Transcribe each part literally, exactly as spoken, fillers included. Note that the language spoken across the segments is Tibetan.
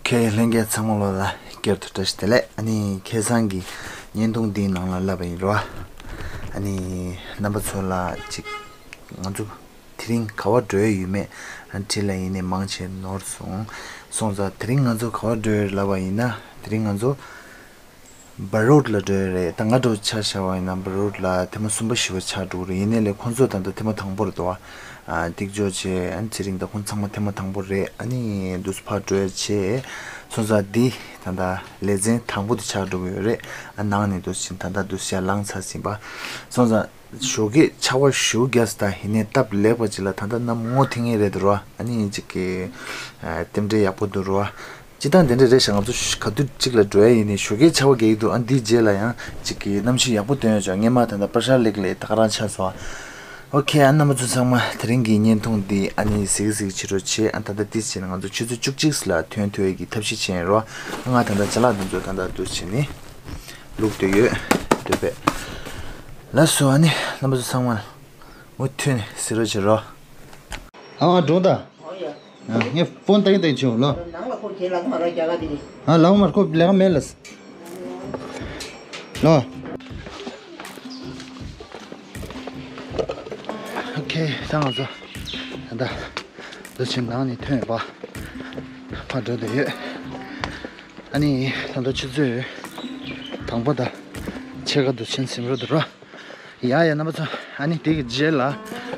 ཁྱེད་ལྷན་རྒྱས་ཚང་མ་ལོ་ལ་བསྐྱར་དུ་བཀྲ་ཤིས་བདེ་ལེགས། ཨ་ནི་ཁ་སང་གི་བརྙན་ཐུང་འདིའི་ནང་ལ་ལབ་པ་ཡིན་རོ། ཨ་ནི་རྣམ་པ་ཚོ་ལ་ཅིག་ང་ཚོ་དེ་རིང་ག་བ་འགྲོ་ཡ་ཡོད་མེད་ཨ་དྲིས་ལ་ཡིན་ནའི་མང་ཆེ་ནོར་སོང་། སོང་ཙང་དེ་རིང་ང་ཚོ་ག་བ་འགྲོ་ཡ་ལབ་པ་ཡིན་ན། དེ་རིང་ང་ཚོ་བ་རོད་ལ་འགྲོ་ཡ་རེད། ད་ང་འགྲོ་ཆ་བཞག་པ་ཡིན་ན་བ་རོད་ལ་ཐེངས་མ་གསུམ་པ་བཞི་པ་ཆགས་འགྲོ་གི་རེད། ཡིན་ནའི་ལས་ཁོང་ཚོ་ད་ལྟ་ཐེངས་མ་དང་པོ་རེད་འདུག་བ། ཨ་ཏིག་ཇོ་བྱས། ཨ་ནི་ཚེ་རིང་དང་ཁོང་ཚང་མ་ཐེངས་མ་དང་པོ་རེད། ཨ་ནི་འདུག་སེ་ཕར་འགྲོ་ཡ་བྱས། སོང་ཙང་འདི་ད་ལྟ་ལེ་ཚན་དང་པོ་དེ་ཆགས་འགྲོ་གི་ཡོད་རེད། ཨ་ནང་ནས་འདུག་སེ་ད་ལྟ་འདུག་སེ་ལངས་ཚར་ཟིན་པ། སོང་ཙང་ཞོགས་ཀས་ཆར་པ་ཞེ་པོ་རྒྱག་སོང་། ད་ཡིན་ནའི་སྟབས་ལེགས་པ་ཅིག་ལ་ད་ལྟ་གནམ་སྔོ་ཐིང་ངེ་རེད་འདུག་ར། ཨ་ནི་ཅིག་གི་ཨ་རྟེན་འབྲེལ་ཡག་པོ་འདུག་ར། སྤྱིར་བཏང་དེ་འདྲ་རེད་ཤག་ང་ཚོ་ག་དུས་གཅིག་ལ་འགྲོ་ཡ་ཡིན་ནའི་ཞོགས་ཀས་ཆར་པ་རྒྱག་གི་འདུག་ཨ་འདིའི་རྗེས་ལ་ཡང་གཅིག་གི་གནམ་གཤིས་ཡག་པོ་སྟོན་ཡོད་ཅག་སྔོན་མ་ད་ལྟ་པ་ཧྲ་ལེག་ལས་ད་ག་རང་ཆགས་སོང་། ཨོ་ཁེ། ཨ་རྣམ་པ་ཚོ་ཚང་མ་དེ་རིང་གི་བརྙན་ཐུང་འདི་ཨ་ནི་གཟིགས་གཟིགས་བྱེད་རོགས་བྱེད། ཨ་ད་ལྟ་ཏིས་བྱས་ན་ང་ཚོ་ཆུ་ཚོད་བཅུ་གཅིག་ལ་ཐོན་ཐུབ་ཡ་གི་ཐབས་ཤེས་བྱས་ཡིན་རོ། ང་ད་ལྟ་ཅ་ལག་འདི་ཚོ་ད་ལྟ་འདུག་བྱས་ནས་བླུགས་བསྡད་ཡོད། འདོད་པས། ལགས་སོ། ཨ་ནི་རྣམ་པ་ཚོ་ཚང་མ་མུ་མཐུད་ནས་གཟིགས་རོགས་བྱེད་རོ། ཨ་ཨ་འགྲོ་ད། ཨོ་ཡ། ཨ་ངས་ཕོན་ཏག་ཏག་བྱེད་ལོ། ནང་ལ་ཁོ་ཁྱེད་ལག་མ་ར་རྒྱ་ག་དེ། ཨ་ལག་མ་ཁོ་ལས་ཀ་མེད་ལ། ལོ། ཨོ་ཁེ། ད་ང་ཚོ་ད་ལྟ་འདུག་སེ་ནང་ནས་ཐོན་པ་ཕར་འགྲོ་བསྡད་ཡོད། ཨ་ནི་ད་ལྟ་ཆུ་ཚོད་དང་པོ་དང་ཕྱེད་ཀ་འདུག་སེ་ཟིན་རོ་འདུག་རོ། ཡ་ཡ་རྣམ་པ་ཚོ། ཨ་ནི་དེ་གི་རྗེས་ལ་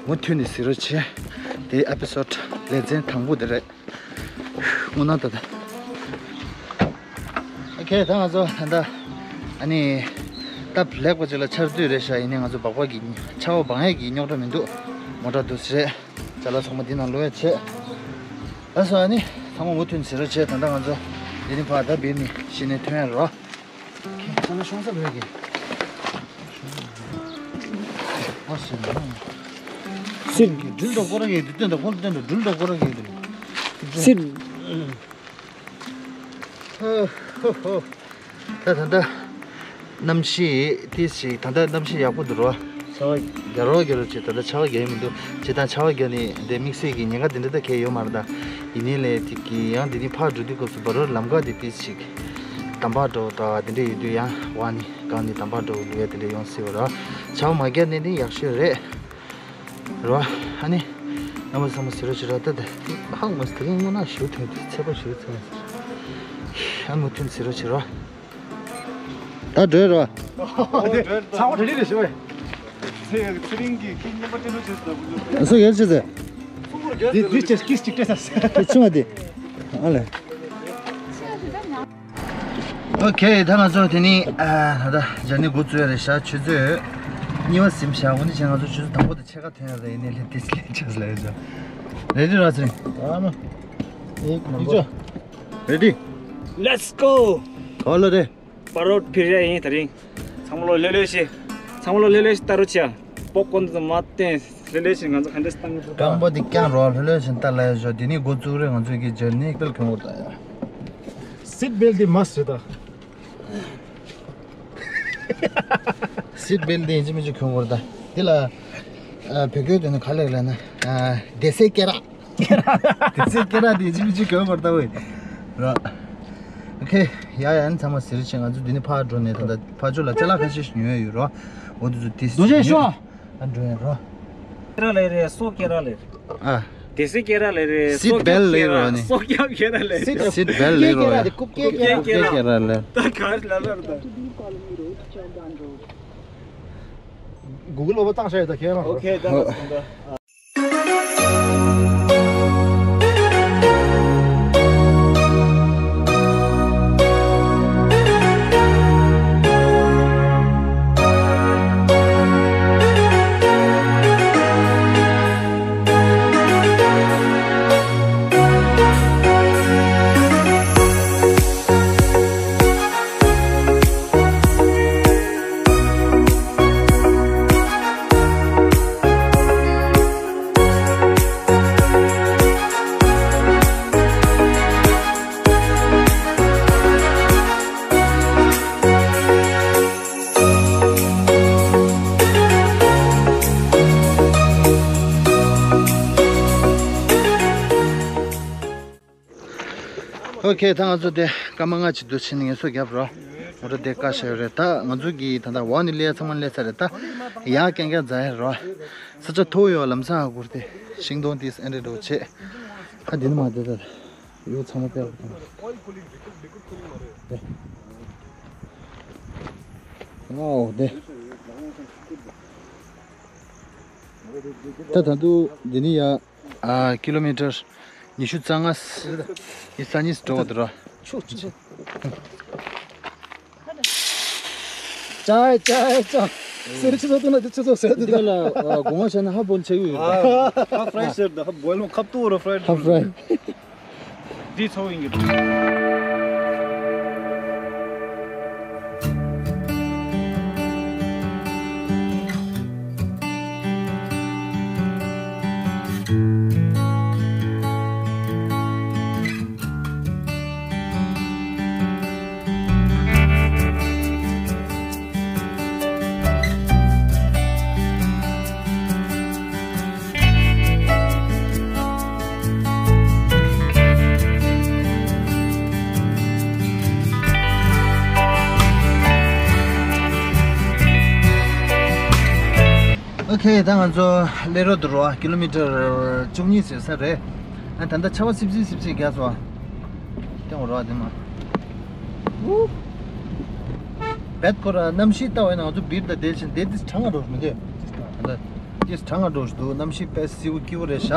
མུ་མཐུད་ནས་གཟིགས་རོགས་བྱེད། དེ་ཨེ་པི་སོ་ཌི་ལེ་ཚན་དང་པོ་དེ་རེད། དངོས་གནས་ད་ལྟ། ཨོ་ཁེ། ད་ང་ཚོ་ད་ལྟ་ཨ་ནི་སྟབས་ལེགས་པ་ཅིག་ལ་ཆར་དུས་རེད་ཤག་ཡིན་ནའི་ང་ཚོ་སྦག་སྦག་གི་ཆར་པ་སྦང་ཡས་ཀྱི་རྙོག་དྲ་མི་འདུག་མོ་ཊ་འདུག་སེ་རེད། ཅ་ལག་ཚང་མ་འདི་ནང་བླུག་ཡས་བྱས། ལགས་སོ། ཨ་ནི་ཚང་མ་མུ་མཐུད་ནས་གཟིགས་རོགས་བྱེད། ད་ལྟ་ང་ཚོ་འདི་ནས་ཕར་ད་བིར་ནས་གཞི་ནས་ཐོན་ཡ་རོ། ཁྱེད་ཚོ་ལ་ཤོང་ས་བོད་ཀྱི། ཨོ་ཟེར་ན། སིར་གྱི་སྦྲུལ་འདྲ་སྐོར་ར་གྱི་འདུག་སྟོན་དང་ཁོང་སྟོན་དང་སྦྲུལ་འདྲ་སྐོར་ར་གྱི་འདུག་སིར། ཧོ་ཧོ་ཧོ། ད་ད་ད། གནམ་གཤིས་དེ་ཞིག་ད་ལྟ་གནམ་གཤིས་ཡག་པོ་འདུག་རོ། ཆར་པ་རྒྱག་རོགས་རྒྱག་རོགས་བྱེད། ད་ལྟ་ཆར་པ་རྒྱག་ཡི་མི་འདུག་བྱེད་དང་ཆར་པ་རྒྱག་ནི་དེ་དམིགས་བསལ་གྱི་ཉེན་ཁ་དེ་འདྲ་ད་གས་ཡོད་མ་རེད་ད། ཡིན་ནའི་ལས་དེ་གི་ཡང་འདི་ནི་ཕར་འགྲོ་དུས་སྐབས་སུ་བ་རོ་ལམ་ཁ་དེ་དེ་ཞིག་དམ་པ་འགྲོ་ད་དེ་འདྲ་ཡོད་དུས་ཡང་བ་ནི་གང་ནི་དམ་པ་འགྲོ་ལུས་ཡ་དེ་འདྲ་ཡོང་སྲིད་པ་རོ། ཆར་པ་མ་རྒྱག་ནི་ནི་ཡག་ཤོས་རེད། རོ། ཨ་ནི། རྣམ་པ་ཚང་མ་གཟིགས་རོགས་བྱེད་རོགས། ད་ད། ཧང་མ་སི་དེ་རིང་དངོས་གནས་ཞུ་ཐུང་ཐུང་ཚད་པ་ཞུ་ཚད་མ་སི། ཨ་མུ་མཐུད་གཟིགས་རོགས་བྱེད་རོགས། ད་འགྲོ་རོགས། ཚ་བ་དེ་རིང་རེ་ཞུ་བས། ཚེ་ཚེ་རིང་གི་ཁྱི་གཉིས་པ་སྤྲད་ལོ་བྱེད་ཟེར་བུ་ལོ། སུ་ཡོད་ཅེས་ཟེར། དེ་དུས་ཅེས་ཀིས་ཅིག་སྤྲད་ས། དེ་ཆུང་བ་དེ། ཨ་ལེ། ཨོ་ཁེ། ད་ང་ཚོ་དེ་ནི་ཨ་ད་ལྟ་ཇར་ནི་འགོ་བཙུགས་ཡ་རེད་ཤག་ཆུ་ཚོད་གཉིས་པ་ཟིན་ཤག་འོ་ནི་བྱས་ང་ཚོ་ཆུ་ཚོད་དང་པོ་དང་ཕྱེད་ཀ་ཐོན་ཡ་རེད། ཡིན་ནའི་ལྷན་དེ་ལྷན་ཆགས་ལ་ཡོད་ཤག་རེ་ཌི་ར་ཚེ་རིང་། ཨ་མ། ཨེ་ནམ་པར། རེ་ཌི། Let's go. ག་ལ་རེད། བ་རོད་ཕུལ་ཡ་ཡིན་དེ་རིང་། ཚང་མ་ལོ་ལྷོད་ལྷོད་བྱེད། ཚང་མ་ལོ་ལྷོད་ལྷོད་བྱེད་ལྟ་རོགས་བྱེད། པོབ་ཀོན་དེ་ཚོ་མ་བསྟན། ལྷོད་ལྷོད་བྱེད། ང་ཚོ་ག་འདྲས་བཏང་གི་འདུག་རྐང་པ་འདི་བརྐྱངས་རོགས། ལྷོད་ལྷོད་བྱེད་ལྟ་ལ་ཡ་ཤོག་དེ་ནི་འགོ་བཙུགས་རེད། ང་ཚོ་གི་ཇར་ནི་སྤེལ་གྱོང་བོར་ད་ཡ། སིཊ་བེལ་ཊི་འདི་མ་སི་རེད་ད། སིཊ་བེལ་ཊི་འདི་ཡིན་གཅིག་མིན་གཅིག་གྱོང་བོར་ད། འདི་ལ་ཨ་བོད་སྐད་དོན་ནི་ག་ལེགས་ལབ་ན། ཨ་བདེ་གསལ་སྐེ་རགས། བདེ་གསལ་སྐེ་རགས་འདི་ཡིན་གཅིག་མིན་གཅིག་གྱོང་བོར་ད་བས། རོ། ཨོ་ཁེ། ཡ་ཡ། ཨ་ནི་ཚང་མ་གཟིགས་རོགས་བྱེད། ང་ཚོ་འདི་ནས་ཕར་འགྲོ་ནས་ད་ལྟ་ཕར་ཕྱོགས་ལ་ཅ་ལག་ཁ་ཤས་ཤིག་ཉོ་ཡ་ཡོད་རོ། འོ་དེ་ཚོ་དེ་རྡོ་ཆས་ཤོག་ཨ་འགྲོ་ཡ་རོ། སྐེ་རགས་ལེ་རེད། སོ་སྐེ་རགས་ལེ་རེད། ཨ། དེ་སྲིད་སྐེ་རགས་ལེ་རེད། སིཊ་སོ་བེལ་ཊི་ལེ་རོ་ནི། སོ་སྐེ་སྐེ་རགས་ལེ་རེད། སིཊ་སིཊ་བེལ་ཊི་ལེ་རོ་ཡ། རྐུབ་སྐེ་སྐེ་རགས་ལེ། རྐུབ་སྐེ་སྐེ་རགས་ལེ། ད་ག་རེ་ལབ་ལབ་ད། གུ་གུལ་ལོ་བ་བཏང་ཤ་ཡོད་ད་ཁྱེད་རང་། ཨོ་ཁེ། ད་ད་ད། ཨོ་ཁེ། ད་ང་ཚོ་དེ་སྐར་མ་ལྔ་ཅིག་འདུག་ཕྱིན་ངལ་གསོ་བརྒྱབ་རོ། ང་ཚོ་དེ་བཀའ་བཞག་ཡོད་རེད། ད་ང་ཚོ་གི་ད་ལྟ་འོག་ནས་སླེབས་ཚང་མ་སླེབས་ཚར་རེད། ད་ཡར་རྐྱང་རྐྱང་འཛེག་ཡ་རོ། ས་ཆ་མཐོ་ཡོད། ལམ་སང་ཧ་གོ་རེད། དེ་ཤིང་སྡོང་དེ་ཨེ་འདྲ་འགྲོ་བྱེད། ད་འདི་ནས་མར་དེ་ད་ཡོད་ཚང་མ་དཔེ་ཡག་པོ་མཐོང་། ཨོ་དེ། ད་ད་དུང་འདི་ནས་ཡར། ཨ། ཀི་ལོ་མི་ཊར་ཉི་ཤུ་རྩ་ལྔ་ཡི་ས་གནས་སུ་འགྲོ་བ་འདུག་ར། ཆུ་ཆུ་ཆུ། ཅའི་ཅའི་ཅ། སེར་ཆུ་ཚོད་སྟོན་ན་དེ་ཆུ་ཚོད་ཟེར་དེ། འདི་ག་ལ་སྒོ་ང་བྱས་ན་ཧ་བོལ་ཆེ་གི་ཡོད། ཧ་ཧྥ་རའི་ཟེར་ད་ཧ་བོལ་ཁབ་ཏུ་ར་ཧྥ་རའི། ཧ་ཧྥ་རའི། འདི་ཚོ་ཡིན་གྱི། ཨོ་ཁེ། ད་ང་ཚོ་སླེབས་རོགས་འདུག་རོ། ཀི་ལོ་མི་ཊར་བཅུ་གཉིས་ཟིན་ས་རེད། ཨ། ད་ལྟ་ཆར་པ་སིབ་སིབ་སིབ་སིབ་རྒྱག་སོང་། སྟོན་རོགས་དེ་མ། ཨུ། བེད་ཁོ་ར་གནམ་གཤིས་ལྟ་བས་ན་ང་ཚོ་བིར་དང་དེ་བཞིན་དེ་དེ་གྲང་ང་འགྲོ་མི་འདོད། ད་ལྟ་དེ་གྲང་ང་འགྲོ་འདུག། གནམ་གཤིས་དཔེ་བསིལ་པོ་སྐྱིད་པོ་རེད་ཤག།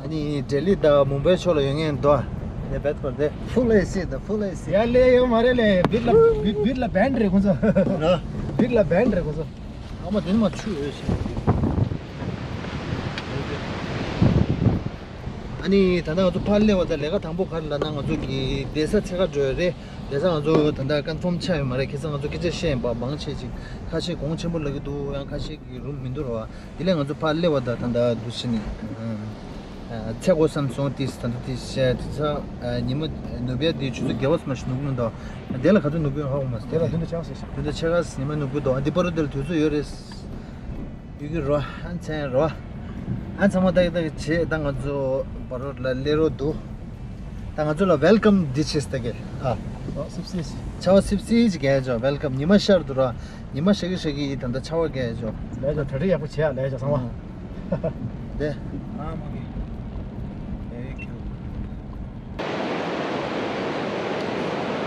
ཨ་ནི་ལྡི་ལི་དང་མུམ་བྷའི་ཕྱོགས་ལ་ཡོད་མཁན་འདུག་ཨ། ལེ་བེད་ཁོ་ར་དེ་ཕུལ་ཨེ་སི་དང་ཕུལ་ཨེ་སི། ཡ་ལེ་ཡོད་མ་རེད་ལེ། བིར་ལ་བིར་ལ་བེན་རེད་ཁོ་ཚོ། ར། བིར་ལ་བེན་རེད་ཁོ་ཚོ། ཨ་མ་དེ་ནི་མ་ཆུ་ཡོད་ཤག། ཨ་ནི་ད་ལྟ་ང་ཚོ་ཕར་སླེབས་པ་དང་ལས་ཀ་དང་པོ་ག་རེ་ལབ་ན། ང་ཚོ་གི་བསྡད་ས་འཚོལ་ག་འགྲོ་ཡ་རེད། བསྡད་ས་ང་ཚོ་ད་ལྟ་ཀོན་ཕོམ་ཆགས་ཡོད་མ་རེད། ཁ་སང་ང་ཚོ་སྐད་ཆ་བཤད་ཡིན་པ། མང་ཆེ་ཅིག་ཁ་ཤས་གོང་ཆེན་པོ་ལབ་ཀྱི་འདུག། ཡང་ཁ་ཤས་ཀྱིས་རུམ་མི་འདུག་ར་བ། དེ་ལས་ང་ཚོ་ཕར་སླེབས་པ་དང་ད་ལྟ་འདུག་ཕྱིན་ནས། ཨ། ཚེ་གོ་བསམ་སོང་། ཏིས་ད་ལྟ་ཏིས་བཤད་དེ་ཚ། ཨ། ཉི་མ་ནུབ་ཡ་དེ་ཆུ་ཚོད་བརྒྱད་པ་ཙམ་ཞིག་ནུབ་གི་འདུག། དེ་ལ་ག་ཚོད་ནུབ་གི་ཡོད་ཧ་གོ་མ་སོང་། དེ་ལ་བདུན་དང་ཕྱེད་ཀ་ཟེར་ཤག། བདུན་དང་ཕྱེད་ཀ་ཉི་མ་ནུབ་གི་འདུག། ཨ། འདི་བར་དུ་དེ་ལ་དུས་ཚོད་ཡོད་རེད། ཡོད་ཀྱི་རོ། ཨ་མཚན་རོ། ཨ་ཚང་མ་ཏག་ཏག་བྱེད། ད་ང་ཚོ་བ་རོད་ལ་སླེབས་རོགས་འདུག། ད་ང་ཚོ་ལ་ཝེལ་ཀམ་ཌི་ཤེས་ད་གེ། ཨ། ཨོ་སིབ་སིབ། ཆར་པ་སིབ་སིབ་ཅིག་རྒྱག་ཆོག། ཝེལ་ཀམ། ཉི་མ་ཤར་འདུག་ར། ཉི་མ་ཤར་གི་ཤར་གི་ད་ལྟ་ཆར་པ་རྒྱག་ཆོག། ལས་ཀ་གྲ་སྒྲིག་ཡག་པོ་བྱེད་ཡ། ལས་ཀ་ཚང་མ། དེ། ཨ་མ་གི།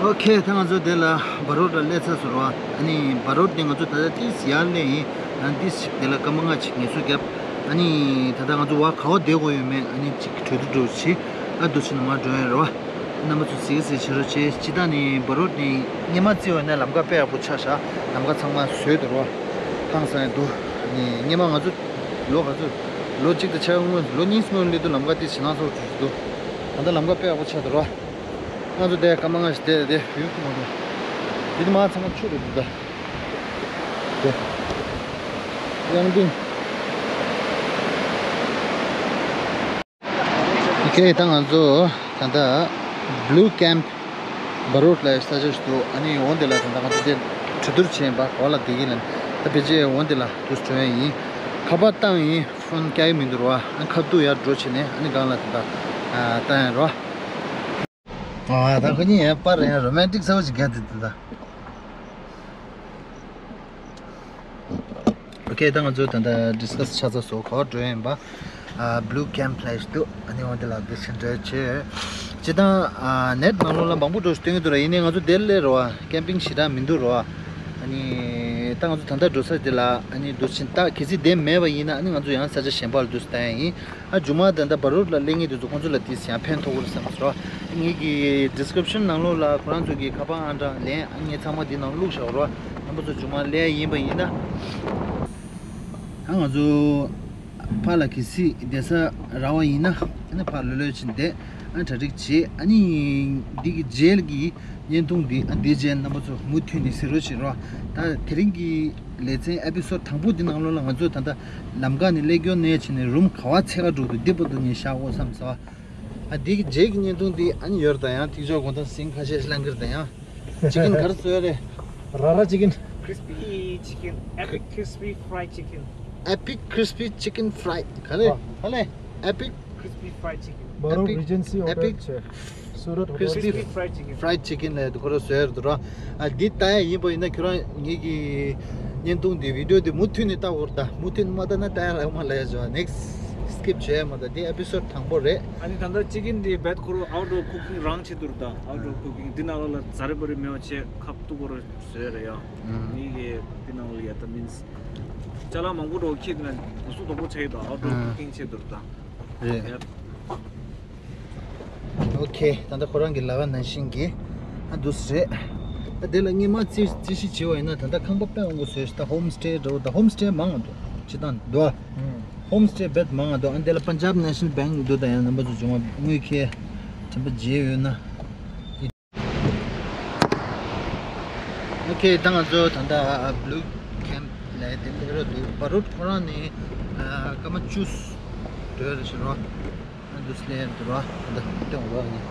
ཨོ་ཁེ། ད་ང་ཚོ་དེ་ལ་བ་རོད་ལ་སླེབས་ཚར་སོང་ར་བ། ཨ་ནི་བ་རོད་དེ་ང་ཚོ་ད་ལྟ་ཏིས་ཡར་སླེབས་ཡིན། ཨ་ནི་ཏིས་ཞིག་དེ་ལ་སྐར་མ་ལྔ་ཅིག་ངལ་གསོ་བརྒྱབ། ཨ་ནི་ད་ལྟ་ང་ཚོ་བ་ག་བ་བསྡད་དགོས་ཡོད་མེད། ཨ་ནི་ཅིག་གྲོས་བསྡུར་འགྲོ་བྱེད། ཨ། འདུག་ཕྱིན་ནས་མར་འགྲོ་ཡ་ར་བ། རྣམ་པ་ཚོ་གཟིགས་གཟིགས་བྱེད་རོགས་བྱེད། སྤྱིར་བཏང་ནི་བ་རོད་ནི་སྔོན་མ་བརྩི་བ་ན་ལམ་ཁ་དཔེ་ཡག་པོ་ཆགས་ཤག། ལམ་ཁ་ཚང་མ་བཟོས་འདུག་ར་བ། ཧང་སང་ཡ་འདུག། ནི་སྔོན་མ་ང་ཚོ་ལོ་ག་ཚོད། ལོ་གཅིག་དང་ཕྱེད་ཀ་སྔོན། ལོ་གཉིས་སྔོན་སླེབས་དུས་ལམ་ཁ་དེ་ཞེད་སྣང་ཚ་པོ་བྱུང་འདུག། ད་ལྟ་ལམ་ཁ་དཔེ་ཡག་པོ་ཆགས་འདུག་ར་བ། ང་ཚོ་དེ་སྐར་མ་ལྔ་ཞིག་བསྡད་དེ་ཡུལ་ཁུག་མ་འགྲོ། འདི་ནི་མ་ཚང་མ་ཆུ་རེད་འདུག་ད། དེ། གཡང་ཏིང་། ཨོ་ཁེ། ད་ང་ཚོ་ད་ལྟ་བླུ་ཀེམ་བ་རོད་ལ་ས་ཆ་ཞིག་འདུག། ཨ་ནི་འོ་འདི་ལ་ད་ལྟ་ང་ཚོ་དེ་གྲོས་བསྡུར་བྱས་པ་གོ་ལ་བསྡད་ཀྱི་ལན། ད་ཕལ་ཆེར་འོ་འདི་ལ་དུས་འགྲོ་ཡ་ཡིན། ཁ་པར་བཏང་ཡིན། ཕོན་རྒྱག་གི་མི་འདུག་ར་བ། ཨ། ཁ་ཐུག་ཡར་འགྲོ་བྱས་ནས་ཨ་ནི་སྒང་ལ་ད་ལྟ་ཨ་བཏང་ཡ་ར་བ། ཨ། ད་ཁོ་གཉིས་ཡང་པར་ཡང་རོ་མན་ཊིག་ཚ་པོ་ཞིག་རྒྱག་བསྡད་འདུག་ད། ཨོ་ཁེ། ད་ང་ཚོ་ད་ལྟ་ཌིས་ཀ་སི་ཆགས་ཚར་སོང་། ག་པར་འགྲོ་ཡིན་པ། ཨ། བླུ་ཀེམ་ལབ་ཡ་ཞིག་འདུག། ཨ་ནི་འོ་འདི་ལ་འདུག་ཕྱིན་འགྲོ་བྱེད། སྤྱིར་བཏང་ཨ་ནེཊ་ནང་ལོགས་ལ་མང་པོ་འགྲོ་ཞིག་སྟོན་གྱི་འདུག་ར། ཡིན་ནའི་ང་ཚོ་དེར་སླེབས་ར་བ། ཀེམ་པིང་ཞེ་དྲག་མི་འདུག་ར་བ། ཨ་ནི་ད་ང་ཚོ་ད་ལྟ་འགྲོ་ས་འདི་ལ་ཨ་ནི་འདུག་ཕྱིན། ད་གལ་སྲིད་དེ་མེད་པ་ཡིན་ན་ཨ་ནི་ང་ཚོ་ཡང་ས་ཆ་གཞན་པ་ལ་འདུག་སེ་བཏང་ཡ་ཡིན། ཨ། མཇུག་མ་ད་ལྟ་བ་རོད་ལ་སླེབས་མཁན་དེ་ཚོ་ཁོང་ཚོ་ལ་དེས་ཡང་ཕན་ཐོགས་ཀྱི་རེད་བསམ་སོང་། ངེད་ཀྱི་ཌིས་ཀི་རིབ་ཤན་ནང་ལོགས་ལ་ཁོ་རང་ཚོ་གི་ཁ་པར་ཨང་གྲངས་ལན་ཨ་ངས་ཚང་མ་འདི་ནང་བླུགས་བཞག་རོགས། རྣམ་པ་ཚོ་མཇུག་མ་སླེབས་ཡ་ཡིན་པ་ཡིན་ན། ཨ། ང་ཚོ་ཕར་ལ་གལ་སྲིད་བསྡད་ས་རག་པ་ཡིན་ན་ཨ་ནི་ཕར་ལྷོད་ལྷོད་བྱས་བསྡད། ཨ། གྲ་སྒྲིག་བྱེད། ཨ་ནི་འདི་གི་རྗེས་ཀྱི་བརྙན་ཐུང་འདི་ཨ་འདི་རྗེས་རྣམ་པ་ཚོ་མུ་མཐུད་ནས་གཟིགས་རོགས་བྱེད་རོགས། ད་དེ་རིང་གི་ལེ་ཚན་ཨེ་པི་སོ་ཌི་དང་པོ་འདི་ནང་ལོགས་ལ་ང་ཚོ་ད་ལྟ་ལམ་ཁ་ནས་སླེབས་མགྱོགས་ནས་བྱས་ནས་རུམ་ག་པར་འཚོལ་ག་འགྲོ་འདུག། འདི་བར་དུ་ངས་བཞག་དགོས་བསམ་སོང་། ཨ། འདི་གི་རྗེས་ཀྱི་བརྙན་ཐུང་འདི་ཨ་ནི་ཡོད་རེད། ད་ཡང་ཐིག་ཅོག་དགོང་དག་ཟིང་ཁ་ཤས་ཤིག་ལངས་ཀྱི་རེད། ད་ཡང་ཅི་ཀིན་ག་རེ་བཟོས་རེད། ར་ར་ཅི་ཀིན། Crispy chicken, epic crispy fried chicken. Epic crispy chicken fried. ག་རེ། ཨ། ག་རེ། Epic crispy fried chicken. བ་རོད། Epic Regency Hotel Epic ཆེ། Crispy fried chicken. Fried chicken ལབ་ཡ་དེ་ཁོ་རང་བཟོས་ཡོད་རེད་ར། ཨ་འདི་ལྟ་ཡ་ཡིན་པ་ཡིན་ན་ཁྱོད་རང་ངེད་ཀྱི་བརྙན་ཐུང་འདི་བི་ཌི་ཡོ་འདི་མུ་མཐུད་ནས་ལྟ་དགོས་རེད་ད། མུ་མཐུད་ནས་མ་ལྟ་ན་ལྟ་ཡ་རག་མ་ལས་བྱ་བ། next skip བྱས་མ་ད་འདི་episode དང་པོ་རེད། ཨ་ནི་ད་ལྟ་chicken འདི་རྦད་ཁོ་རང་outdoor cooking རང་བྱེད་འདུག་ར་ད། outdoor cooking འདི་ནང་ལ་ལ་ཛ་རེ་པ་རེ་མེད་པ་བྱས་ཁབ་ཏུ་ཁོ་རང་བཟོས་རེད་ཡ། ངེད་ཀྱི་འདི་ནང་ལ་ཡ་ད་means ཅ་ལག་མང་པོ་འགྲོ་ཁྱེད་ན་གོ་སུ་དོག་པོ་ཆགས་ཡོད་ད། outdoor cooking བྱེད་འདུག་ར་ད། རེད། ཡ། Okay ད་ལྟ་ཁོ་རང་གི་ལབ་པ་ནང་བཞིན་གྱི་ཨ་འདུག་སེ་རེད། ད་དེ་ལ་སྔོན་མ་རྩིས་རྩིས་གཞི་བྱས་པ་ཡིན་ན་ད་ལྟ་ཁང་པ་དཔེ་མང་པོ་བཟོས་ཤག་ད་home stay འདྲ་བོ་ད་home stay མང་འདུག་ཅི་དང་འདུག home stay རྦད་མང་འདུག་ཨ་དེ་ལ་Punjab National Bank འདུག་ད་ཡང་རྣམ་པ་ཚོ་བྱུང་བ་དངུལ་ཁེ་དྲན་པ་བརྗེད་ཡོད་ན། Okay ད་ང་ཚོ་ད་ལྟ་Blue Camp ལ་དེ་འདྲ་རོ་འདུག་བ་རོད་ཁོ་རང་ནི་ཀ་མ་ཅུས་འགྲོ་རེད་ཤི་རོ། ཨ་འདུག་སེ་ལེན་འདུག་ར། ད་སྟོན་རོགས་ཡིན།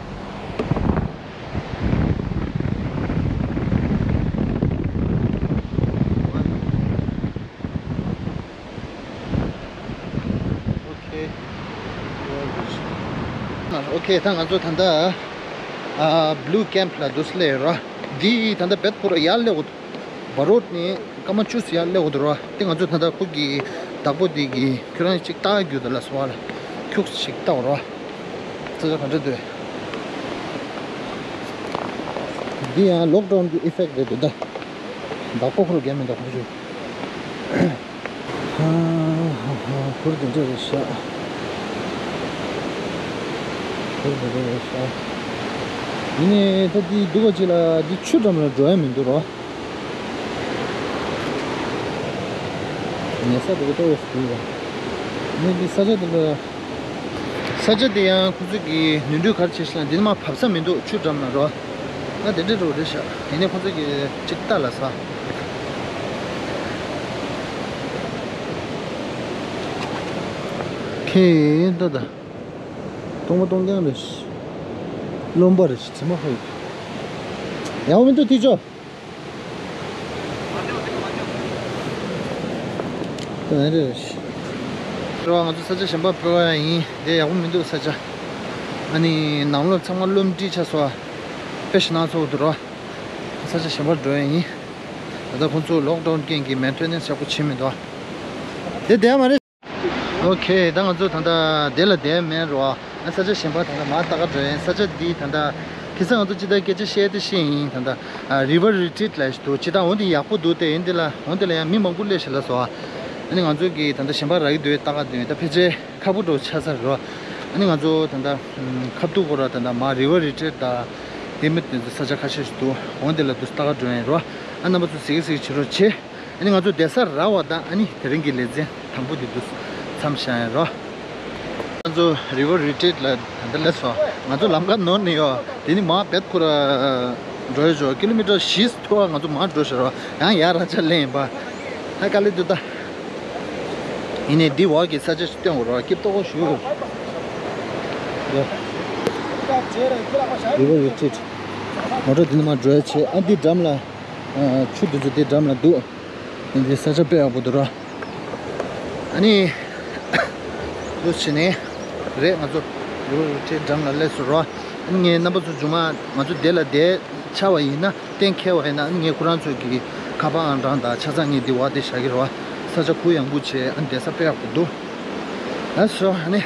Okay ད་ང་ཚོ་ད་ལྟ་ཨ་Blue Camp ལ་འདུག་སེ་སླེབས་ཡོད་ར། འདི་ད་ལྟ་རྦད་ཁོ་ར་ཡར་སླེབས་འོ། བ་རོད་ནི་ཀ་མ་ཅུས་ཡར་སླེབས་འོ་འདུག་ར། དེ་ང་ཚོ་ད་ལྟ་ཁོ་གི་བདག་པོ་འདི་གི་ཁྱོད་རང་གཅིག་ལྟ་རྒྱུ་ད་ལ་སོ་བ་ལ་ཁྱུག་ཅིག་ལྟ་འོ་ར། ཙི་ཙི་ག་འདྲ་འདུག་འདི་ཡང་lockdown གི་effect རེད་འདུག་ད། བདག་པོ་ཁོ་ར་རྒན་མི་འདུག་ཁོ་ཚོས། ཧ་ཧ་ཧ། གུར་དེ་འདྲ་རེད་ཤག་གུར་དེ་འདྲ་རེད་ཤག་ཡིན་ནའི་ད་འདི་སྡུག་པ་ཅིག་ལ་འདི་ཆུ་འགྲམ་ལ་འགྲོ་ཡ་མི་འདུག་རོ། ཉལ་ས་འདུག་ཏོ་འདུག་ར། ངས་འདི་ས་ཆ་འདི་ལ། ས་ཆ་དེ་ཡང་ཁོ་ཚོ་གི་ནོར་འཁྲུལ་ག་རེ་བྱས་ཤག་ལ་འདི་ནི་མ་བབས་ས་མི་འདུག་ཆུ་འགྲམ་ལ་རོ། ང་དེ་འདྲ་འགྲོ་རེད་ཤག་ཡིན་ནའི་ཁོ་ཚོ་གི་ཅིག་ལྟ་ལ་ས། ཁེ་ད་ད། སྟོང་པ་སྟོང་རྐྱང་རེད་ཤག་རློན་པ་རེད་ཤག་དྲི་མ་ཧོ་ཡོད། ཡག་པོ་མི་འདུག་ཐིག་ཆོ། ད་ཨེ་རེད། རེད་བ། ང་ཚོ་ས་ཆ་གཞན་པ་སྤོ་ཡ་ཡིན། དེ་ཡག་པོ་མི་འདུག་ས་ཆ། ཨ་ནི་ནང་ལོགས་ཚང་མ་རློན་སྒྲིག་ཆགས་སོང་བ། དཔེ་ཞིག་ནང་ཚོགས་འདུག་རོ། ས་ཆ་གཞན་པར་འགྲོ་ཡ་ཡིན། ད་ལྟ་ཁོང་ཚོ་lockdown རྐྱེན་གྱིས་maintenance ཡག་པོ་བྱེད་མི་འདུག་དེ་བསྡད་ཡ་མ་རེད། Okay ད་ང་ཚོ་ད་ལྟ་དེ་ལ་བསྡད་མེད་རོ། ཨ་ས་ཆ་གཞན་པ་ད་ལྟ་མར་ལྟ་ག་འགྲོ་ཡིན། ས་ཆ་འདི་ད་ལྟ་ཁ་སང་ང་ཚོ་ཅི་ལྟར་སྐད་ཆ་བཤད་དེ་ཤེས་ཡིན། ད་ལྟ་ཨ་river retreat ལབ་ཞིག་འདུག་ཅི་ལྟར་འོ་འདི་ཡག་པོ་འདུག་དེ་ཡིན་འདི་ལ་འོ་འདི་ལ་ཡང་མི་མང་པོ་སླེབས་ཤག་ལ་སོ། ཨ་ནི་ང་ཚོ་གི་ད་ལྟ་གཞན་པ་རག་གི་འདུག་ལྟ་ག་འདུག་ད་ཕལ་ཆེར་ཁག་པོ་འགྲོ་ཆགས་ས་རེད་རོ། ཨ་ནི་ང་ཚོ་ད་ལྟ་ཁ་ཐུག་གོ་ར་ད་ལྟ་མར་river retreat ད་དེ་མི་དེ་ཚོ་ས་ཆ་ཁ་ཤས་ཤིག་འདུག་འོ་འདི་ལ་འདུག་ལྟ་ག་འགྲོ་ཡིན་རོ། ཨ་རྣམ་པ་ཚོ་གཟིགས་གཟིགས་བྱེད་རོགས་བྱེད། ཨ་ནི་ང་ཚོ་བསྡད་ས་རག་པ་དང་ཨ་ནི་དེ་རིང་གི་ལེ་ཚན་དང་པོ་འདི་འདུག་མཚམས་བཞག་ཡིན་རོ། ང་ཚོ་river retreat ལ་ད་ལྟ་སླེབས་སོང་། ང་ཚོ་ལམ་ཁ་ནོར་ནས་ཡོད། དེ་ནི་མར་རྦད་ཁོ་ར་འགྲོ་ཡོད་ཆོག་ཀི་ལོ་མི་ཊར་བཞི་ཙམ་ཐུག་ང་ཚོ་མར་འགྲོ་ཤག་རོ། ཡང་ཡར་ར་ཆ་ལེན་ཡིན་པ། ཧ་དཀའ་ལས་འདུག་ད། ཡིན་ནའི་འདི་འོག་གི་ས་ཆ་ཞིག་སྟོན་དགོས་རོ། སྐྱིད་ཏོག་ཞུ། river retreat མོ་ཊ་འདི་ནས་མར་འགྲོ་ཡ་བྱེད། ཨ་འདི་འགྲམ་ལ་ཆུ་འདི་ཚོ་འདི་འགྲམ་ལ་འདུག་འདི་ས་ཆ་དཔེ་ཡག་པོ་འདུག་ར། ཨ་ནི། འདུག་བྱས་ནས། རེད་ང་ཚོ། རི་བོ་རི་ཁྲོད་འགྲམ་ལ་སླེབས་སོང་ར། ཨ་ནི་ངས་རྣམ་པ་ཚོ་རྗེས་མ་ང་ཚོ་དེ་ལ་བསྡད་ཆགས་པ་ཡིན་ན་གཏན་འཁེལ་བ་ཡིན་ན་ཨ་ནི་ངས་ཁོ་རང་ཚོ་གི་ཁ་པར་ཨང་གྲངས་དང་ཆ་ཚང་ངས་འདི་བར་དེ་བཞག་གི་རེད་བ། ས་ཆ་གུ་ཡངས་པོ་བྱས་ཨ་ནི་བསྡད་ས་དཔེ་ཡག་པོ་འདུག་ལགས་སོ་ཨ་ནི།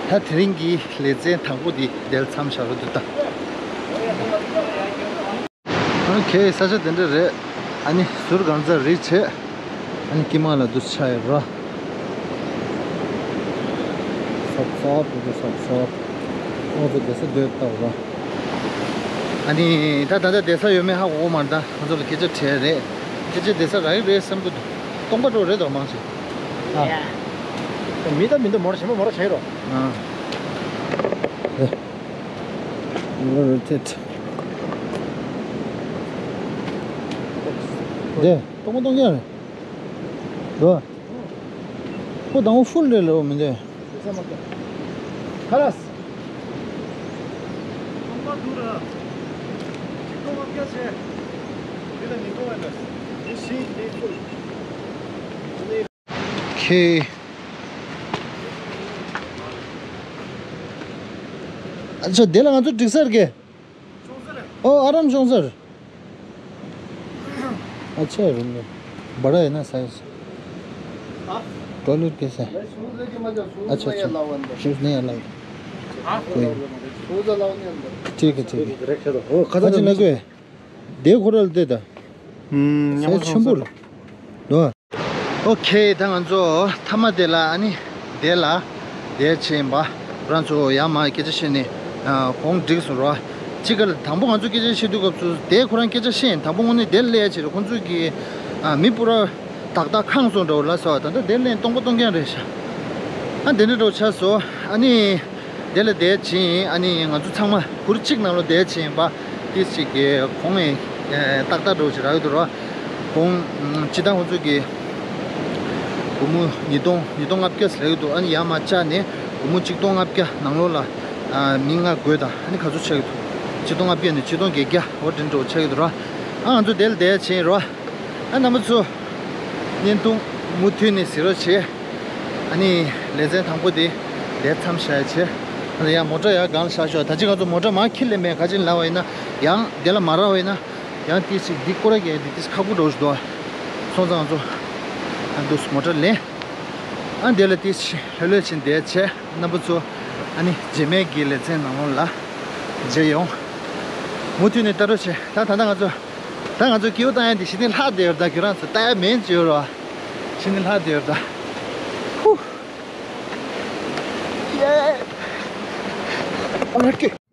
ད་དེ་རིང་གི་ལེ་ཚན་དང་པོ་འདི་འདིར་མཚམས་བཞག་གི་འདུག་ད། ཨོ་ཁེ། ས་ཆ་དེ་འདྲ་རེད། ཨ་ནི་ཟུར་གང་ཚ་རེད་བྱས། ཨ་ནི་དཀྱིལ་མ་ལ་འདུག་ཆ་ཡོད་ར། སོབ་སོབ་འདུག་སོབ་སོབ། ཨོ་ཚོ་བསྡད་ས་སྡོད་ལྟ་བུ་ར། ཨ་ནི་ད་ད་ལྟ་བསྡད་ས་ཡོད་མེད་ཧ་གོ་གི་མ་རེད། ད་ང་ཚོ་ལ་སྐད་ཆ་དྲིས་རེད། ཕལ་ཆེར་བསྡད་ས་རག་གི་རེད་བསམ་གི་འདུག་སྟོང་པ་འགྲོ་རེད་དོ་མང་ཆེ། ཨ། མི་ད་མི་འདུག་མོ་ར་ཞིམ་པོ་མོ་ར་བྱས་རོགས། ཨ། ཨེ། རོ་ཊེཊ། དེ། གཏོང་གཏོང་ཡ་རེད། འགྲོ། ཁོ་དང་པོ་ཕུལ་རེད་ལོ་མི་འདུག་ཁ་ལགས། ཁེ། ཨ་ཅག་དེ་ལ་ང་ཚོ་འགྲིག་ས་རེད་གི། ཨོ་ཨ་རམ་ཤོང་ས་རེད། ཨ་ཅག་རུམ་ནས་བ་ར་ཡིན་ན་ས་ཡིན་ས། ཊོའི་ལེཊ་གི་ས། ཨ་ཅག་ཅག་ཤུ་ནས་ཡ་ལ། ཁོ་ཡིན། ཁ་ཅིག་ལ་གོས། དེ་ཁོ་ར་ལ་བལྟས་ད། ཨུམ། ཉམས་ས་ཆེན་པོ་ལ། ལོ། ཨོ་ཁེ། ད་ང་ཚོ་མཐའ་མ་དེ་ལ་ཨ་ནི་དེ་ལ་དེ་བྱས་ཡིན་པ། ཁོ་རང་ཚོ་ཡར་མར་སྐད་ཆ་བཤད་ནས་གོང་འགྲིག་སོང་ར། གཅིག་ག་ལ་དང་པོ་ང་ཚོ་སྐད་ཆ་བཤད་དུས་སྐབས་སུ་དེ་ཁོ་རང་སྐད་ཆ་བཤད་ཡིན། དང་པོ་དངོས་གནས་དེ་ལས་བྱས་ར་ཁོང་ཚོ་གི་མི་པུ་ར་ཏག་ཏག་ཁེངས་སོང་འདྲ་བོ་ལ་སོ། ད་ལྟ་དེ་ལས་སྟོང་པ་སྟོང་རྐྱང་རེད་ཤག་ཨ་དེ་འདྲ་འདྲ་བོ་ཆགས་སོང་། ཨ་ནི། དེ་ལ་བསྡད་ཕྱིན་ཨ་ནི་ང་ཚོ་ཚང་མ་གུར་གཅིག་ནང་ལ་བསྡད་ཕྱིན་པ། ཏིས་ཅིག་གི་གོང་ནས་ཏག་ཏག་འགྲོ་ཅིག་རག་གི་འདུག་ར། གོང་སྤྱི་བཏང་ཁོང་ཚོ་གི་སྒོར་མོ་ཉིས་སྟོང་ཉིས་སྟོང་ལྔ་བརྒྱ་ཟེར་གི་འདུག་ཨ་ནི་ཡར་མར་བཅག་ནས་སྒོར་མོ་གཅིག་སྟོང་ལྔ་བརྒྱ་ནང་ལོགས་ལ་མི་ལྔ་དགོས་དང་ཨ་ནི་ག་ཚོད་ཆགས་ཀྱི་འདུག་གཅིག་སྟོང་ལྔ་བརྒྱ་ནས་གཅིག་སྟོང་བརྒྱད་བརྒྱ་འོ་དེ་འདྲ་ཆགས་ཀྱི་འདུག་ར། ཨ་ང་ཚོ་དེ་ལ་བསྡད་ཕྱིན་ར། ཨ་རྣམ་པ་ཚོ། བརྙན་ཐུང་མུ་མཐུད་ནས་གཟིགས་རོགས་བྱེད། ཨ་ནི་ལེ་ཚན་དང་པོ་དེ་དེ་མཚམས་བཞག་ཡ་བྱེད། ཨ་ནི་ཡང་མོ་ཊ་ཡར་སྒང་ལ་བཞག་ཤོག་ད་ཅི་ང་ཚོ་མོ་ཊ་མར་འཁྱེར་སླེབས་མེད། ག་ཅི་ལབ་པ་ཡིན་ན་ཡང་དེ་ལ་མ་རག་པ་ཡིན་ན་ཡང་ཏིས་ཅིག་འདི་སྐོར་ར་གས་འདི་ཏིས་ཁག་པོ་འགྲོ་བཞིན་འདུག་སོང་ཙང་ང་ཚོ་ཨ་འདུག་མོ་ཊ་ལེན། ཨ་འདི་ལ་ཏིས་ལྷོད་ལྷོད་བྱེད་བསྡད་བྱེད། རྣམ་པ་ཚོ་ཨ་ནི་རྗེས་མའི་གི་ལེ་ཚན་ནང་ལོགས་ལ་མཇལ་ཡོང་། མུ་མཐུད་ནས་ལྟ་རོགས་བྱེད། ད་ད་ལྟ་ང་ཚོ། ད་ང་ཚོ་སྐྱིད་པོ་བཏང་ཡ་འདི་ཕྱི་ནས་ལྷག་བསྡད་ཡོད་ད། ཁྱོད་རང་ཚོ་ལྟ་ཡ་མེད་ཅེས་ཡོད་རོ། ཕྱི་ནས་ལྷག་བསྡད་ཡོད་ད། ཧུ། ཡེ། ཨ་ཀེ།